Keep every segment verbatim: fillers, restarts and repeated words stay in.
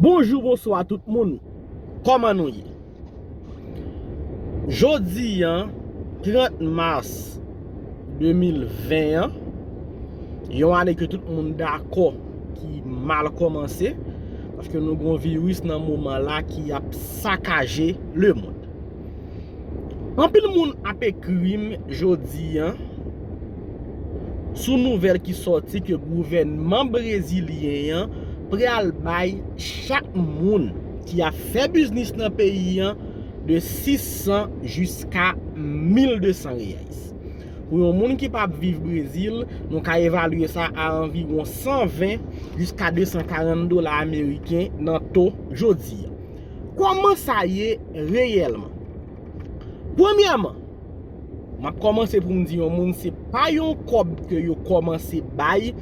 Bonjou, bonswa tout moun. Kòman nou ye? Jodi a, trant mas de mil ven an, yon ane ke tout moun dakò ki mal kòmanse, paske nou gon viris nan moman la ki ap sakaje lemonn. Anpil moun ap ekri m jodi a sou nouvèl ki sòti ke gouvènman brezilyen an pral bay chak moun ki ap fè biznis nan peyi a de sis san jiska mil de san reyais. Pou yon moun ki p ap viv Brezil, nou ka evalye sa a anviwon san ven jiska de san karant dola ameriken nan to jodi a. Kòman sa ye reyèlman? Premyèman, m ap kòmanse pou m di yon moun se pa yon kòb ke yo kòmanse bay,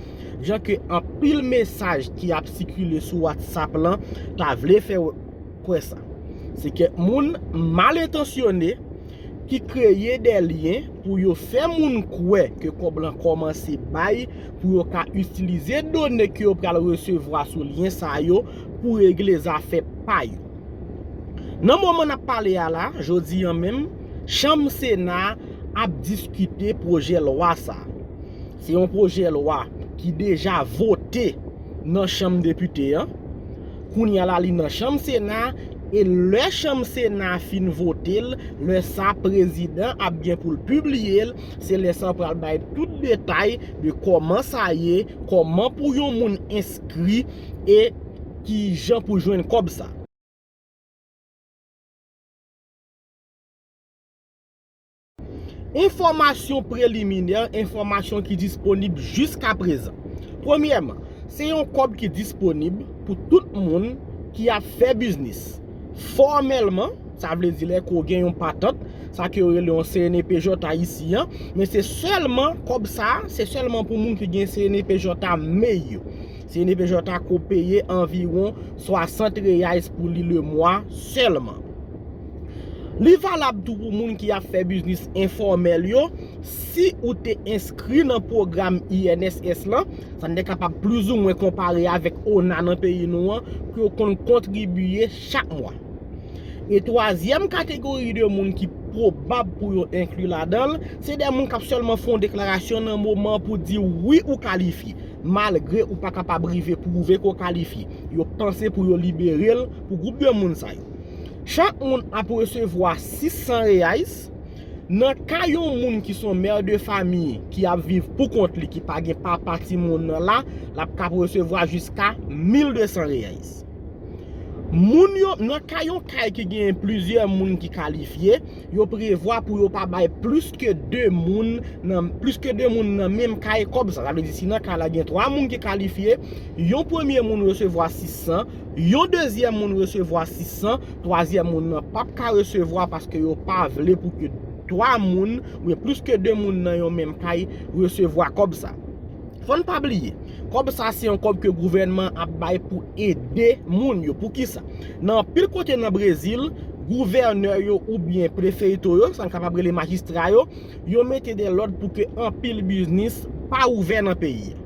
jan ke anpil mesaj ki ap sikile sou WhatsApp lan ta vle fè kwè sa. Se kèk moun mal entansyone ki kreye de lyen pou yo fè moun kwè ke kòb lan kòmanse bay pou yo ka itilize done ke yo pral resevwa sou lyen sa yo pou regle zafè pa yo. Nan moman n ap pale a la, jodi a menm, chanm Sena ap diskite pwojè lwa sa. Se yon pwojè lwa ki deja vote nan chanm depite an. Kounye a la, li nan chanm Sena, e lè chanm Sena fin vote l, lè sa prezidan ap gen pou l pibliye l, se lè sa pral bay tout detay de kòman sa ye, kòman pou yon moun enskri e ki jan pou jwenn kòb sa. Enfòmasyon preliminè, enfòmasyon ki disponib jiskaprezan. Premyèman, se yon kòb ki disponib pou tout moun ki ap fè biznis. Fòmèlman, sa vle di lè ke w gen yon patant, sa ke yo rele yon C N P J isi a, men se sèlman kòb sa, se sèlman pou moun ki gen C N P J a mey yo. C N P J a ko peye anviwon swasant reyais pou li lemwa sèlman. Li valab tou pou moun ki ap fè biznis enfòmèl yo. Si ou te enskri nan pwogram I N S S lan, sa n te kapab plizoumwen konpare avèk ona nan peyi nou an, ke yo konn kontribye chak mwa. E twazyèm kategori de moun ki pwobab pou yo enkli ladan l, se de moun k ap sèlman fè yon deklarasyon nan moman pou di wi ou kalifye, malgre ou pa kapab rive pwouve ke w kalifye. Yo panse pou yo libere l pou gwoup de moun sa yo. Chak moun ap resevwa sis san reyais. Nan ka yon moun ki se yon mè de famiy ki ap viv pou kont li, ki pa gen papa timoun nan la, l ap kab resevwa jiska mil de san reyais. Moun yo, nan ka yon kay ki genyen plizyè moun ki kalifye, yo prevwa pou yo pa bay plis ke de moun nan, plis ke de moun nan menm kay kòb sa. Sa vle di, si nan kay la gen twa moun ki kalifye, yon premye moun resevwa sis san, yon dezyèm moun resevwa sis san, twazyèm moun nan p ap ka resevwa paske yo pa vle pou ke twa moun, oubyen plis ke de moun nan yon menm kay resevwa kòb sa. Fò n pa bliye, kòb sa se yon kòb ke gouvènman ap bay pou ede moun yo. Poukisa? Nan anpil kote nan Brezil, gouvènè yo oubyen prefeito yo, sa n kapab rele majistra yo, yo mete de lòd pou ke anpil biznis pa ouvè nan peyi a.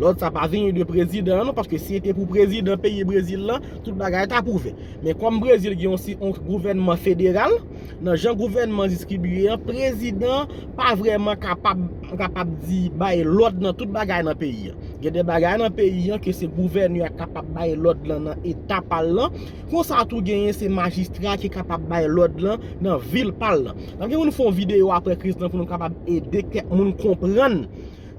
Lòd sa pa vini de prezidan an non, paske si se te pou prezidan peyi Brezil lan, tout bagay ta pou ouvè. Men kòm Brezil gen yon si, yon gouvènman federal, nan jan gouvènman distribiye an, prezidan pa vrèman kapab, kapab di bay lòd nan tout bagay nan peyi an. Gen de bagay nan peyi an ke se gouvènè a kapab bay lòd lan nan eta pa l lan. Konsa tou genyen se majistra ki kapab bay lòd lan nan vil pa l lan. N ap gen pou nou fè yon videyo apre kriz lan pou nou kapab ede kèk moun konprann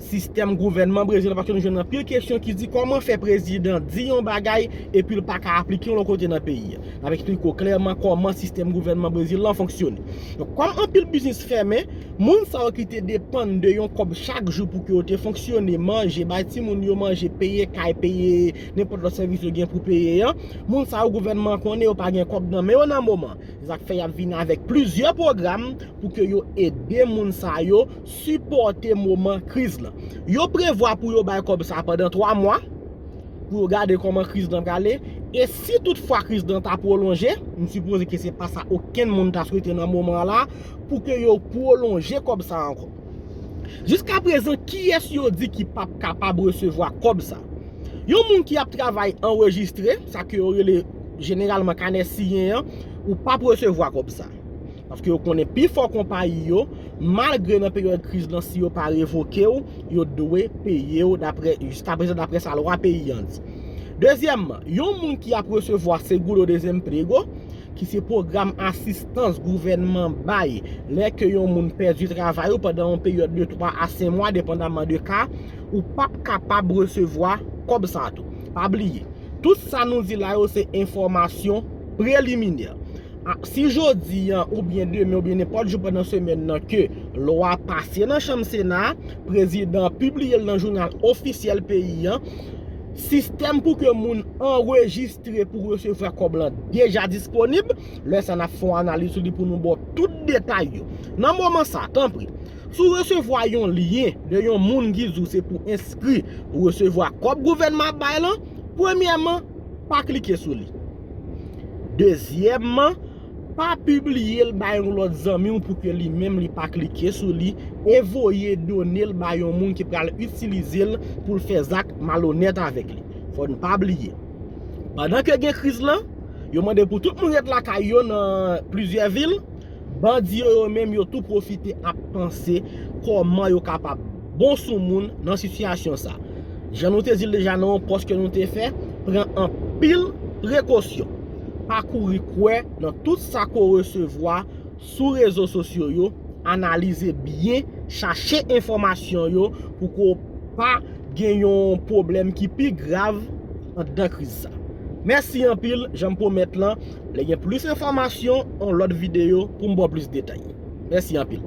sistèm gouvènman Brezil la, paske nou jwenn anpil kesyon ki di kòman fè prezidan di yon bagay epi l pa ka aplike yon lòt kote nan peyi a. N ap eksplike w klèman kòman sistèm gouvènman Brezil lan fonksyone. Donk, kòm anpil biznis fèmen, moun sa yo ki te depann de yon kòb chak jou pou ke yo te fonksyone, manje, bay timoun yo manje, peye kay, peye nenpòt lòt sèvis yo gen pou peye an, moun sa yo gouvènman an konnen yo pa gen kòb nan men yo nan moman. Se sa k fè y ap vini avèk plizyè pwogram pou ke yo ede moun sa yo sipòte moman kriz lan. Yo prevwa pou yo bay kòb sa pandan twa mwa, pou yo gade kòman kriz lan prale. E si toutfwa kriz lan ta pwolonje, m sipoze ke se pa sa okenn moun ta swete nan moman an la, pou ke yo pwolonje kòb sa ankò. Jiskaprezan, kiyès yo di ki p ap kapab resevwa kòb sa? Yon moun ki ap travay anrejistre, sa ke yo rele jeneralman kanè siyen an, ou p ap resevwa kòb sa. Paske yo konnen pifò konpayi yo, malgre nan peryòd kriz lan, si yo pa revoke w, yo dwe peye w dapre, jiskaprezan, dapre sa lwa peyi an di. Dezyèmman, yon moun ki ap resevwa seguro desemprego, ki se pwogram asistans gouvènman bay lè ke yon moun pèdi travay ou pandan yon peryòd de twa a senk mwa, depandaman de ka, ou p ap kapab resevwa kòb sa tou. Pa bliye, tout sa nou di la yo se enfòmasyon preliminè. A, si jodi an, oubyen demen, oubyen nenpòt jou pandan semèn nan ke lwa pase nan chanm Sena, prezidan an pibliye l nan jounal ofisyèl peyi an, sistèm pou ke moun anrejistre pou resevwa kòb lan deja disponib. Lè sa, n ap fè yon analiz sou li pou nou ba w tout detay yo. Nan moman sa, tanpri, si w resevwa yon lyen de yon moun ki di w se pou enskri pou resevwa kòb gouvènman ap bay lan, premyèman, pa klike sou li. Dezyèmman, pa pibliye l bay yon lòt zanmi w pou ke li menm li pa klike sou li, e voye done l bay yon moun ki pral itilize l pou l fè zak malonèt avèk li. Fò n pa bliye, pandan ke gen kriz lan, yo mande pou tout moun ret lakay yo nan plizyè vil. Bandi yo, yo menm, yo tou pwofite ap panse kòman yo kapab bon sou moun nan sitiyasyon sa. Jan nou te di l deja nan yon pòs ke nou te fè, pran anpil prekosyon. Pa kouri kwè nan tout sa ke w resevwa sou rezo sosyo yo, analize byen, chache enfòmasyon yo pou ke w pa gen yon pwoblèm ki pi grav anndan kriz sa. Mèsi anpil, jan m pwomèt lan, lè gen plis enfòmasyon, yon lòt videyo pou m ba w plis detay. Mèsi anpil.